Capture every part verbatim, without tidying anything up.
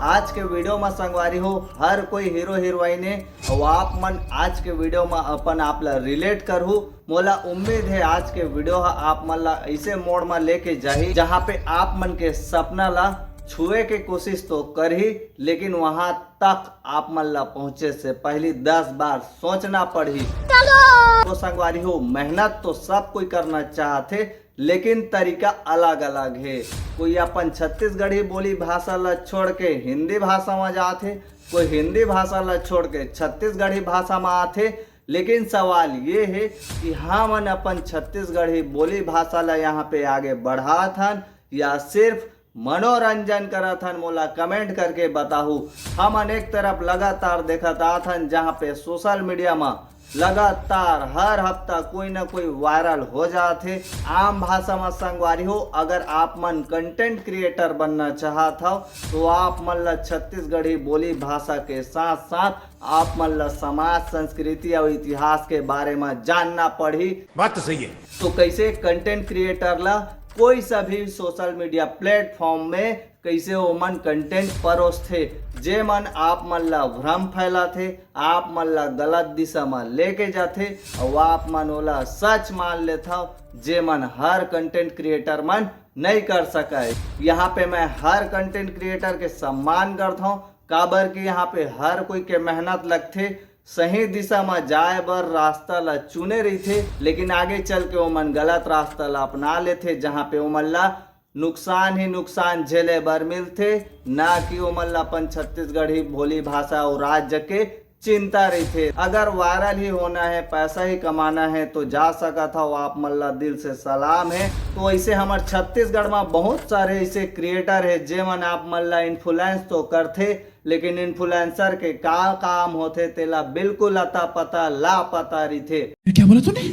आज के वीडियो में संगवारी हो, हर कोई हीरो हीरोइन है, और आप मन आज के वीडियो में अपन आप ला रिलेट करहू। मोला उम्मीद है आज के वीडियो ह आप मन ला ऐसे मोड़ में लेके जाही, जहाँ पे आप मन के सपना ला छुए के कोशिश तो करही, लेकिन वहाँ तक आप मन ला पहुँचे से पहली दस बार सोचना पड़ही। तो संगवारी हो, मेहनत तो सब कोई करना चाहथे, लेकिन तरीका अलग-अलग हे। कोई अपन छत्तीसगढ़ी बोली भाषा ला छोड़ के हिंदी भाषा में जात हे, कोई हिंदी भाषा ला छोड़ के छत्तीसगढ़ी भाषा में आथे। लेकिन सवाल ये हे कि हमन अपन छत्तीसगढ़ी बोली भाषा ला यहाँ पे आगे बढ़ात हन या सिर्फ मनोरंजन करत हन? मोला कमेंट करके बताहू। हमन एक तरफ लगातार देखत आत हन, जहाँ पे सोशल मीडिया में लगातार हर हफ्ता कोई ना कोई वायरल हो जात हे। आम भाषा में संगवारी हो, अगर आप मन कंटेंट क्रिएटर बनना चाहत हव, तो आप मन ला छत्तीसगढ़ी बोली भाषा के साथ साथ आप मन ला समाज, संस्कृति और इतिहास के बारे में जानना पड़ही। बात तो सही है। तो कैसे कंटेंट क्रिएटर ला कोई सा भी सोशल मीडिया प्लेटफॉर्म में कैसे ओमन कंटेंट परोसथे, जे मन आप मन ला भ्रम फैलाथे, आप मन ला गलत दिशा में लेके जाथे, और आप मन ओला सच मान लेथव, जे मन हर कंटेंट क्रिएटर मन नहीं कर सकय। यहाँ पे मैं हर कंटेंट क्रिएटर के सम्मान करथव, काबर कि यहाँ पे हर कोई के मेहनत लगथे, सही दिशा में जाए बर रास्ता ला चुने रहिथे, लेकिन आगे चल के ओमन गलत रास्ता ला अपना लेथे, जहाँ पे ओमन ला नुकसान ही नुकसान झेले बर मिलथे, ना कि ओमन ला अपन छत्तीसगढ़ी बोली भाषा और राज्य के चिंता रहिथे। अगर वायरल ही होना है, पैसा ही कमाना है, तो जा सकत हव, आप मन ला दिल से सलाम है। तो ऐसे हमर छत्तीसगढ़ में बहुत सारे ऐसे क्रिएटर है, जे मन आप मन ला इन्फ्लुएंस तो करथे, लेकिन इन्फ्लुएंसर के का काम होथे, तेला बिल्कुल अता पता लापता रहिथे। ये क्या बोला तूने?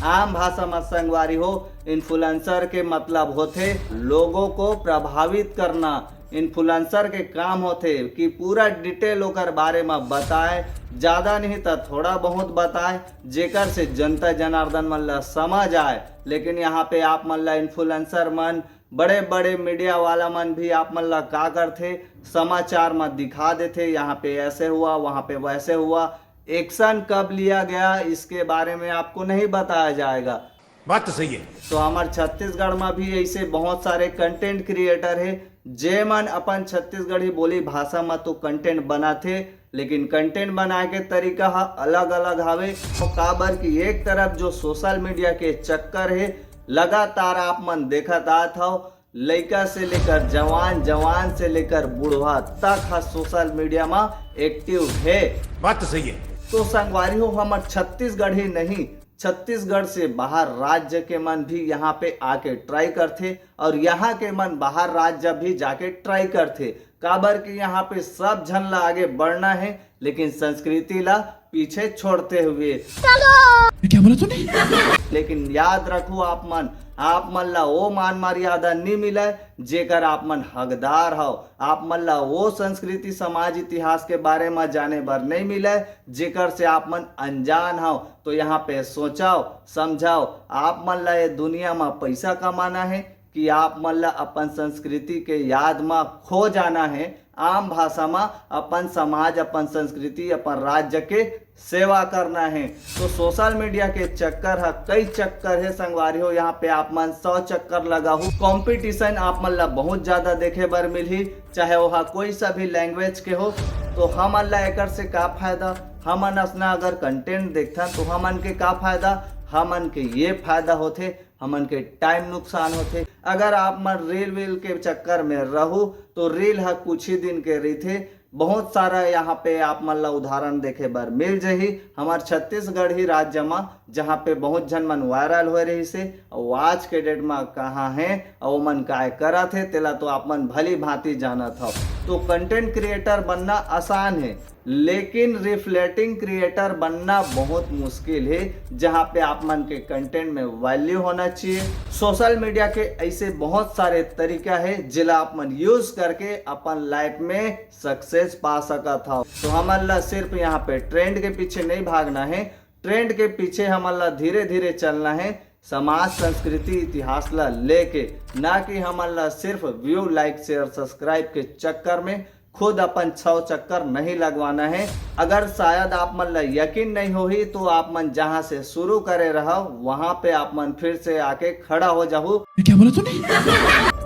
आम भाषा में संगवारी हो, इन्फ्लुएंसर के मतलब होथे लोगों को प्रभावित करना। इन्फ्लुएंसर के काम होथे कि पूरा डिटेल ओकर बारे में बताए, ज्यादा नहीं तो थोड़ा बहुत बताए, जेकर से जनता जनार्दन मन ला समझ आए। लेकिन यहाँ पे आप मन ला इन्फ्लुएंसर मन, बड़े बड़े मीडिया वाला मन भी आप मन ला का करथे, समाचार में दिखा देथे, यहाँ पे ऐसे हुआ, वहाँ पे वैसे हुआ। एक्शन कब लिया गया, इसके बारे में आपको नहीं बताया जाएगा। बात तो सही है। तो हमारे छत्तीसगढ़ में भी ऐसे बहुत सारे कंटेंट क्रिएटर है, जे मन अपन छत्तीसगढ़ी बोली भाषा में तो कंटेंट बनाथे, लेकिन कंटेंट बनाए के तरीका ह अलग अलग हवे। तो काबर कि एक तरफ जो सोशल मीडिया के चक्कर है, लगातार आप मन देखत आत हव, लइका से लेकर जवान, जवान से लेकर बूढ़ा तक ह सोशल मीडिया में एक्टिव है। बात तो सही है। तो संगवारी हो, हमर छत्तीसगढ़ ही नहीं, छत्तीसगढ़ से बाहर राज्य के मन भी यहाँ पे आके ट्राई करथे और यहाँ के मन बाहर राज्य भी जाके ट्राई करथे, काबर कि यहाँ पे सब झन ला आगे बढ़ना है, लेकिन संस्कृति ला पीछे छोड़ते हुए। ये क्या बोला तूने? लेकिन याद रखो आप मन, आप मन ला वो मान मर्यादा नहीं मिले, जेकर आप मन हकदार हव। आप मन ला वो संस्कृति, समाज, इतिहास के बारे में जाने बर नहीं मिले, जेकर से आप मन अनजान हव। तो यहाँ पे सोचव, समझव, आप मन ला ये दुनिया में पैसा कमाना है कि आप मन ला अपन संस्कृति के याद में खो जाना है, आम भाषा में अपन समाज, अपन संस्कृति, अपन राज्य के सेवा करना है। तो सोशल मीडिया के चक्कर ह कई चक्कर है संगवारी हो। यहाँ पे आप मन सौ चक्कर लगाहू, कंपटीशन आप मन ला बहुत ज्यादा देखे बर मिलही, चाहे वह कोई सा भी लैंग्वेज के हो। तो हमन ला एकर से का फायदा? हमन असना अगर कंटेंट देखथन तो हमन के का फायदा? हमन के ये फायदा होथे, हमन के टाइम नुकसान होथे। अगर आप मन रील वील के चक्कर में रहू तो रील ह कुछ ही दिन के रहिथे। बहुत सारा यहाँ पे आप मन ला उदाहरण देखे बर मिल जही। हमार छत्तीसगढ़ ही राज्य म, जहाँ पे बहुत झन मन वायरल होए रहिसे, अउ आज के डेट म कहाँ हे अउ ओमन काय करत हे, तेला तो आप मन भली भांति जानत हव। तो कंटेंट क्रिएटर बनना आसान हे, लेकिन रिफ्लेक्टिंग क्रिएटर बनना बहुत मुश्किल हे, जहाँ पे आप मन के कंटेंट में वैल्यू होना चाहिए। सोशल मीडिया के ऐसे बहुत सारे तरीका हे, जेला आप मन यूज करके अपन लाइफ में सक्सेस पा सकत हव। तो हमन ला सिर्फ यहाँ पे ट्रेंड के पीछे नहीं भागना है, ट्रेंड के पीछे हमन ला धीरे धीरे चलना है, समाज, संस्कृति, इतिहास ला लेके, ना कि हमन ला सिर्फ व्यू, लाइक, शेयर, सब्सक्राइब के चक्कर में खुद अपन छव चक्कर नहीं लगवाना है। अगर शायद आप मन ला यकीन नहीं होही तो आप मन जहां से शुरू करे रहव वहां पे आप मन फिर से आके खड़ा हो जाहू। ये क्या बोला तूने?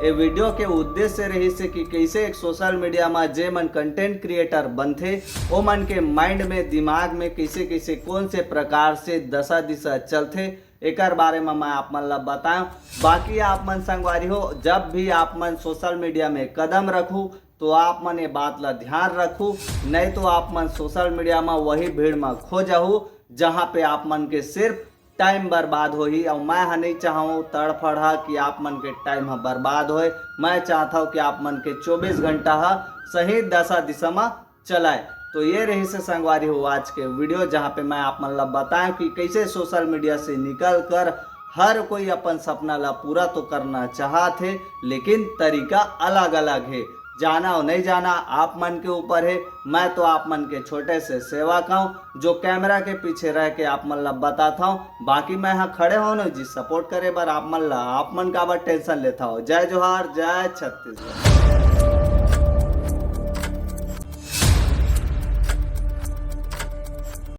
ये वीडियो के उद्देश्य रहिस हे कि कैसे एक सोशल मीडिया में जे मन कंटेंट क्रिएटर बनथे, ओ मन के माइंड में, दिमाग में कैसे कैसे कौन से प्रकार से दशा दिशा चलथे, एकर बारे में मैं आप मन ला बताएं। बाकी आप मन संगवारी हो, जब भी आप मन सोशल मीडिया में कदम रखू तो आप मन ये बात ला ध्यान रखू, नहीं तो आप मन सोशल मीडिया में वही भीड़ में खो जाहू जहां पे आप मन के सिर्फ टाइम बर्बाद होही। और मैं ह नहीं चाहूँ तड़फड़ ह कि आप मन के टाइम ह बर्बाद होए। मैं चाहता हूँ कि आप मन के चौबीस घंटा ह सही दशा दिशा में चलाए। तो ये रहिस हे संगवारी हो आज के वीडियो, जहाँ पे मैं आप मन ला बताएं कि कैसे सोशल मीडिया से निकल कर हर कोई अपन सपना ला पूरा तो करना चाहत हे, लेकिन तरीका अलग अलग हे। जाना और नहीं जाना आप मन के ऊपर हे। मैं तो आप मन के छोटे से सेवक हूँ, जो कैमरा के पीछे रह के आप मन ला बताता हूँ। बाकी मैं यहाँ खड़े हों न जी सपोर्ट करे बर आप मन ला। आप मन काबर टेंशन लेता हो? जय जोहार, जय छत्तीसगढ़।